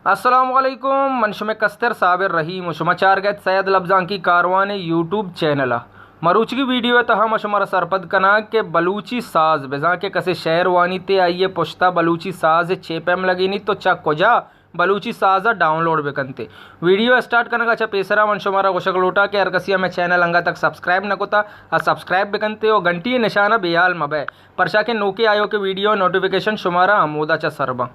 السلام علیکم، من شمئے کستر صابر رحیم و شما چارگئے ات سید لبزانکی کاروان یوٹیوب چینل ءَ۔ مروچگی ویڈیو ءِ تہا ما شمارا سرپد کناں کہ بلوچی ساز، بزاں کہ کسے شعر وانیت ءُ آئی ءِ پشتا بلوچی ساز چے پیم لگینیت تو چہ کجا بلوچی ساز ءَ ڈاؤنلوڈ بکنت۔ ویڈیو ءِ اسٹارٹ کنگ ءَ چہ پیسرا من شمارا گوشگ لوٹاں کہ ہر کسی ءَ مئے چینل انگت تک سبسکرائب نہ کتا ءَ سبسکرائب بکنت و گھنٹی ءِ نشان ءَ بے ہیال مبئے، پرچا کہ نوکیں آیوکیں ویڈیو ءِ نوٹیفیکیشن شمارا ہمودا چہ سر باں۔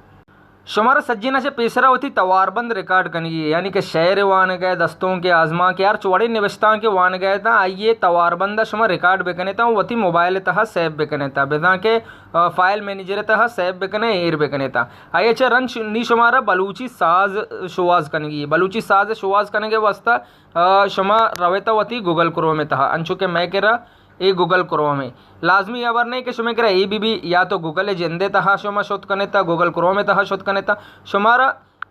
شمارا سجیناں چہ پیسرا وتی تواربند ریکارڈ کنگی، یعنی کہ شعر وانگ ءِ، دستونک ءِ، آزمانک ءِ، ہرچ وڑیں نبشتانک وانگ ءِ تاں آئی ءِ تواربند ءَ شما ریکارڈ بکنیت ءُ وتی موبائل ءِ تہا سیو بکنیت، بزاں کہ، آ، فائل منیجر ءِ تہا سیو بکنے، ایر بکنیت۔ آئی ءَ چہ رند ش-، نی شمارا بلوچی ساز شوہاز کنگی۔ بلوچی ساز شوہاز کنگ ءِ واستہ، آ، شما رویت وتی گوگل کروم ءِ تہا، انچو کہ مئے کرا اے گوگل کروم ءَ۔ لازمی ہبر نہ کہ شمئے کرا اے بی بی، یا تو گوگل ءِ جند ءِ تہا شما شت کنیت، گوگل کروم ءِ تہا شت کنیت۔ شمارا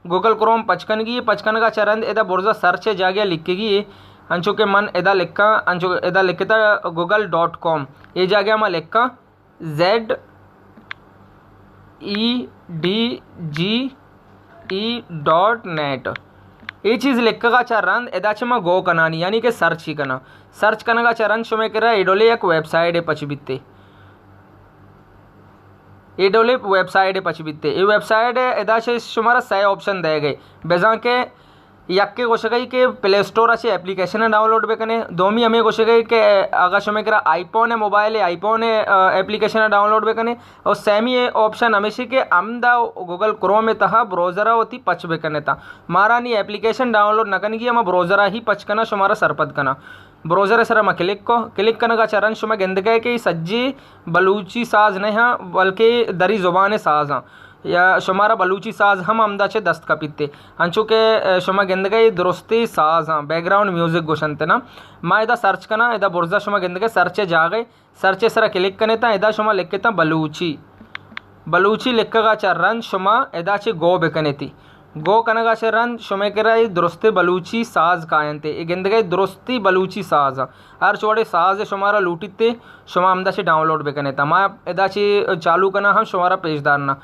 گوگل کروم پچ کنگی، پچ کنگا چہ رند ادا برزا سرچ ءِ جاگہ لکھگی، انچو کہ من ادا لکھاں، انچو ادا لکھتا گوگل ڈاٹ کام، اے جاگہ ما لکھاں زیڈ ای ڈی جی ای ڈاٹ نیٹ۔ اے چیز لکھگا چہ رند ادا چہ ما گو کنانی، یعنی کہ سرچ ہی کناں۔ سرچ کنگا چہ رند شمئے کرا اے ڈولے یک ویب سائٹ پچ بیتے۔ اے ڈولے ویب سائٹ پچ بیتے۔ اے ویب سائٹ ادا چہ شمارا سئے آپشن دئیگے۔ بزاں کہ یکے گوشگئی کہ پلے اسٹور ءَ چہ اپلیکیشن ءَ ڈاؤنلوڈ بکنے، دومی ہمے گوشگئی کہ اگاں شمئے کرا آئی فون ءِ موبائل ءَ، آئی فون ءِ، آ، اپلیکیشن ءَ ڈاؤنلوڈ بکنے، اور سیمی آپشن ہمیشی کہ ہمدا گوگل کروم ءِ تہا براؤزر ءَ وتی پچ بکنے تا۔ مارا نی اپلیکیشن ڈاؤنلوڈ نہ کنگی، ہما براؤزر ءَ ہی پچ کناں، شمارا سرپد کناں۔ براؤزر ءِ سرا ما کلک کو، کلک کنگا چہ رند شما گندگئے کہ اے سجی بلوچی ساز نہ ہاں، بلکہ دری زبان ءِ ساز ہاں۔ یا شمارا بلوچی ساز ہم ہمدا چہ دست کپیت۔ انچو کہ، اه، شما گندگئے درستی ساز ہاں، بیک گراؤنڈ میوزک گوشنت نا۔ ما ادا سرچ کناں، ادا برزا شما گندگئے سرچ ءِ جاگہ، سرچ ءِ سرا کلک کنیت، ادا شما لکھتاں بلوچی۔ بلوچی لکھگا چہ رند شما ادا چہ گو بکنیتی۔ گو کنگا چہ رند شمئے کرا اے درستی بلوچی ساز کاینت۔ اے گندگئے درستی بلوچی ساز۔ ہرچ وڑے ساز شمارا لوٹیت، شما ہمدا چہ ڈاؤنلوڈ بکنیت۔ ما ادا چہ چالو کناں ہم شمارا پیش دارنا۔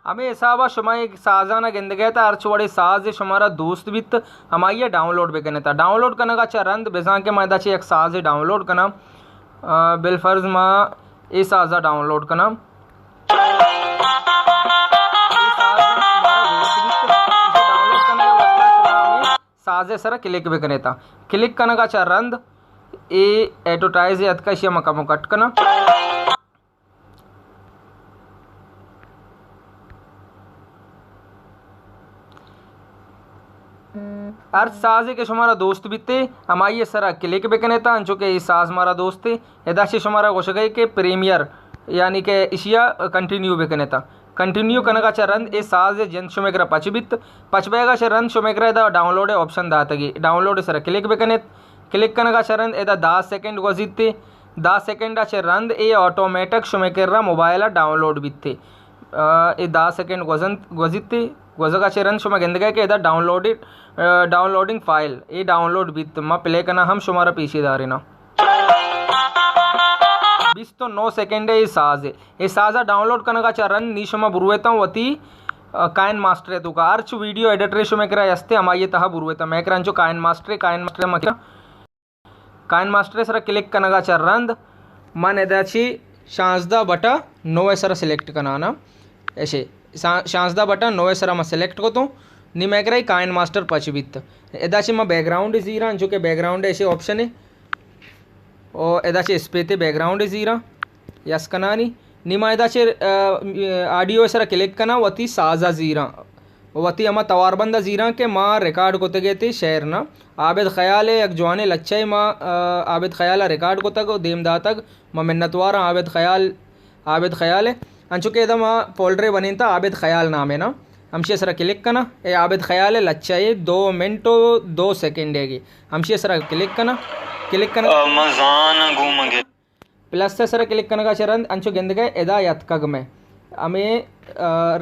ہمے حسابا شما اے سازانا گندگئے تا، ہرچ وڑے سازے شمارا دوست بیت، ہمائیا ڈاؤنلوڈ بکنیتا۔ ڈاؤنلوڈ کنگا چہ رند بزاں کہ ما ادا چہ یک سازے ڈاؤنلوڈ کناں۔ آ، بالفرض ما اے سازا ڈاؤنلوڈ کناں۔ اے ساز مارا دوست بیت، اسے ڈاؤنلوڈ کنگا واسطہ شما ہمے سازے سرا کلک بکنیتا۔ کلک کنگا چہ رند اے ایڈورٹائز اتکا، اشیا ما کمو کٹ کناں۔ ہر سازے کہ شمارا دوست بیتے، ہمائی سرا کلک بکنیتا، انچو کہ اے ساز مارا دوستے۔ ادا چہ شمارا گوشگئے کہ پریمیئر، یعنی کہ اشیا کنٹینیو بکنیتا۔ کنٹینیو کنگا چہ رند اے ساز جند شمئے کرا پچ بیت۔ پچ بیگا چہ رند شمئے کرا ادا ڈاؤنلوڈ آپشن داتگی۔ ڈاؤنلوڈ سرا کلک بکنیت۔ کلک کنگا چہ رند ادا دہ سیکنڈ گوزیت۔ دہ سیکنڈا چہ رند اے آٹومیٹک شمئے کرا موبائل ڈاؤنلوڈ بیت۔ آ، اے دہ سیکنڈ گوزنت، گوزیت۔ گوزگا چہ رند شما گندگئے کہ ادا ڈاؤنلوڈ، آ، ڈاؤنلوڈنگ فائل، اے ڈاؤنلوڈ بیت۔ ما پلے کناں ہم شمارا پیشی داریناں۔ بیست و نو سیکنڈ اے ساز اے۔ اے سازا ڈاؤنلوڈ کنگا چہ رند نی شما برویتاں وتی، آ، کائن ماسٹر توکا۔ ہرچ ویڈیو ایڈیٹر شمئے کرا ہستے، ہمائی تہا برویتاں۔ مئے کرا انچو کائن ماسٹر، کائن ماسٹر ما کرا۔ کائن ماسٹر سرا کلک کنگا چہ رند من ادا چہ شانزدہ بٹا نو سرا سلیکٹ کنانا۔ ایشے شا-، شانزدہ بٹا نو سرا ما سلیکٹ کو تو نی مئے کرا کائن ماسٹر پچ بیت۔ ادا چہ ما بیک گراؤنڈ زیراں، جو کہ بیک گراؤنڈ ایشے آپشن ہے۔ او ادا چہ اسپیتے بیک گراؤنڈ زیراں، یس کنانی۔ نی ما ادا چہ، آ، آڈیو سرا کلک کناں، وتی سازا زیراں۔ وتی ہما تواربند ءَ زیراں کہ ما ریکارڈ کتگ اَت اے شعر نا۔ عابد خیال ءِ یک جوانیں لچہ ءَ ما، آ، عابد خیال ءَ ریکارڈ کتگ ءُ دیم داتگ۔ ما منتوار آں عابد خیال، عابد خیال ءِ۔ انچو کہ ادا ما فولڈرے بنینتا عابد خیال نام ءَ نا۔ ہمشی ءِ سرا کلک کناں۔ اے عابد خیال ءِ لچہ ءِ دو منٹ ءُ دو سیکنڈ ءِ گی۔ ہمشی ءِ سرا کلک کناں۔ کلک کناں۔ آ، من زاناں گوں من گل۔ پلس ءِ سرا کلک کنگ ءَ چہ رند انچو گندگ ءَ ادا یتکگ مئے۔ ہمے، آ،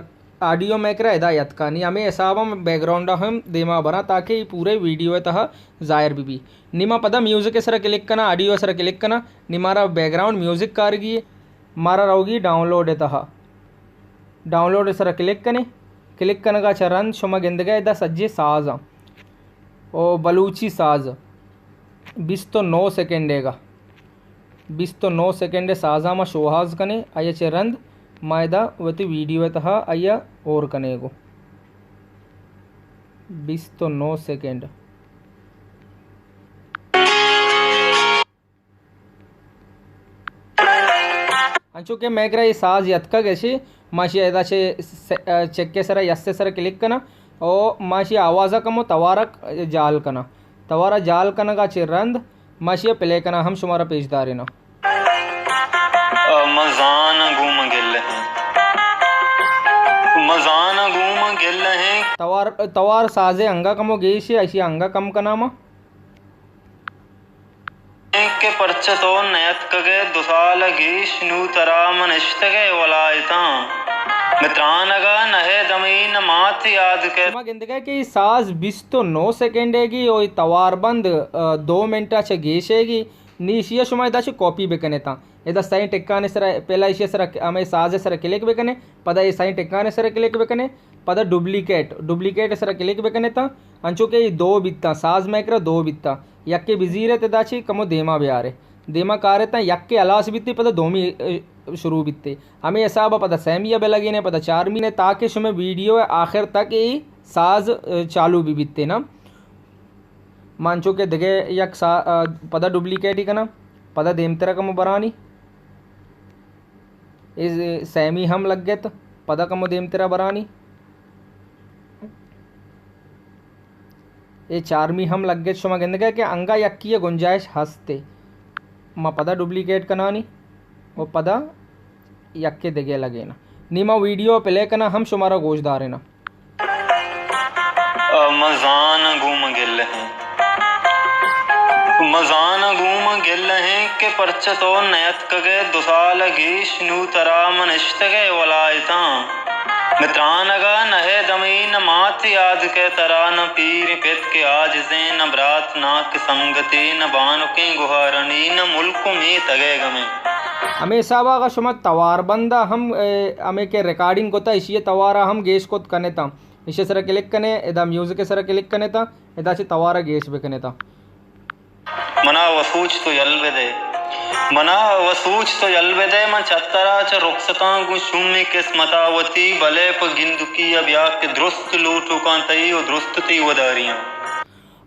آڈیو مئے کرا ادا یتکا۔ نی ہمے حساب ءَ بیک گراؤنڈ ءَ ہم دیما براں تاکہ اے پورے ویڈیو ءِ تہا ظاہر بہ بی۔ نی ما پدا میوزک ءِ سرا کلک کناں، آڈیو ءِ سرا کلک کناں۔ نی مارا بیک گراؤنڈ میوزک کارگی اے۔ مارا روگی ڈاؤنلوڈ ءِ تہا۔ ڈاؤنلوڈ ءِ سرا کلک کنیں۔ کلک کنگ ءَ چہ رند شما گندگ ءَ ادا سجے ساز آں۔ او بلوچی ساز۔ بیست ءُ نو سیکنڈ ءِ گا۔ بیست ءُ نو سیکنڈ ءِ سازاں ما شوہاز کنیں، آئی ءَ چہ رند ما ادا وتی ویڈیو ءِ تہا آئی ءَ ہور کنیں گوں۔ بیست ءُ نو سیکنڈ۔ انچو کہ مئے کرا اے ساز یتکگ اِشی، ما اشی ءَ ادا چہ س-، چیک ءِ سرا، یس ءِ سرا کلک کناں او ما اشی ءِ آواز ءَ کمو توار ءَ جال کناں۔ توار ءَ جال کنگ ءَ چہ رند ما اشی ءَ پلے کناں ہم شمارا پیش داریناں۔ آ، من زاناں گوں من گلہ ایں۔ من زاناں گوں من گلہ ایں۔ توار، توار ساز ءِ انگا کمو گیش اِشی ءَ انگا کم کناں ما۔ کہ پرچہ تو نیاتکگ ئے دو سال ءَ گیش، نوں ترا من اشتگ ئے ولایتاں۔ مترانگ ءَ نہ ئے دمے نہ مات یاد کئے۔ شما گندگ ئے کہ اے ساز بیست ءُ نو سیکنڈ ءِ گی او اے توار بند، آ، دو منٹ ءَ چہ گیش ءِ گی۔ نی اشی ءَ شما ادا چہ کاپی بکن اتاں۔ ادا سئیں ٹکان ءِ سرا، پہلا اشی ءِ سرا ہمے ساز ءِ سرا کلک بکن ئے، پدا اے سئیں ٹکان ءِ سرا کلک بکن ئے۔ پدا ڈوپلیکیٹ، ڈوپلیکیٹ ءِ سرا کلک بکن اتاں، انچو کہ اے دو بیتاں، ساز مئے کرا دو بیتاں، یکے بزیر ات ادا چہ کمو دیما بیار ئے، دیما کار اتاں، یکے ہلاس بیت ئے پدا دومی، اے، شروع بیت ئے۔ ہمے حساب ءَ پدا سیمی ءَ بہ لگین ئے، پدا چارمی ءَ، تاکہ شمئے ویڈیو ءِ آخر تک اے ساز، اے، چالو بہ بیت ئے نا۔ ما انچو کہ دگہ یک سا-، اے، پدا ڈوپلیکیٹ ئی کناں، پدا دیمترا کمو برانی۔ اے سیمی ہم لگت، پدا کمو دیمترا برانی۔ اے چارمی ہم لگت، شما گندگ ئے کہ انگا یکی ءِ گنجائش ہست ئے۔ ما پدا ڈوپلیکیٹ کنانی و پدا یکے دگہ لگیناں۔ نی ما ویڈیو پلے کناں ہم شمارا گوش داریناں۔ آ، من زاناں گوں من گلہ ایں۔ من زاناں گوں من گلہ ایں کہ پرچہ تو نیاتکگ ئے دو سال ءَ گیش، نوں ترا من اشتگ ئے ولایتاں۔ مترانگ ءَ نہ ئے دمے نہ مات یاد کئے ترا، نہ پیر پت کہ عاجزیں، نہ برات ناک سنگتے، نہ بانکیں گہارنی، نہ ملک ءُ میتگ ءِ گمیں۔ ہمے حساب ءَ اگاں شما توار بند ءَ ہم، اے، ہمے کہ ریکارڈنگ کتہ، اشی ءِ توار ءَ ہم گیش کت کن اتاں۔ ایشی ءِ سرا کلک کن ئے، ادا میوزک ءِ سرا کلک کن اتاں، ادا چہ توار ءَ گیش بکن اتاں۔ منا و سوچ تو یل بدئے، منا و سوچ تو یل بدئے، من چہ ترا چہ رخصتاں گوں شومیں قسمت ءَ وتی، بلے پہ گندکی ءَ بیا کہ درست لوٹوکاں تئی و درست تئی وداریاں۔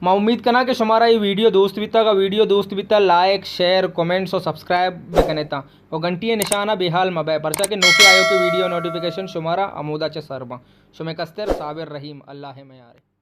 ما امید کناں کہ شمارا اے ویڈیو دوست بیتگ، اگاں ویڈیو دوست بیتگ لائک، شیئر، کمنٹس و سبسکرائب بکن اتاں و گھنٹی ءِ نشان ءَ بے حال مبئے، پرچا کہ نوکیں آیوکیں ویڈیو نوٹیفیکیشن شمارا ہمودا چہ سر باں۔ شمئے کستر صابر رحیم، اللہ ءِ میارے۔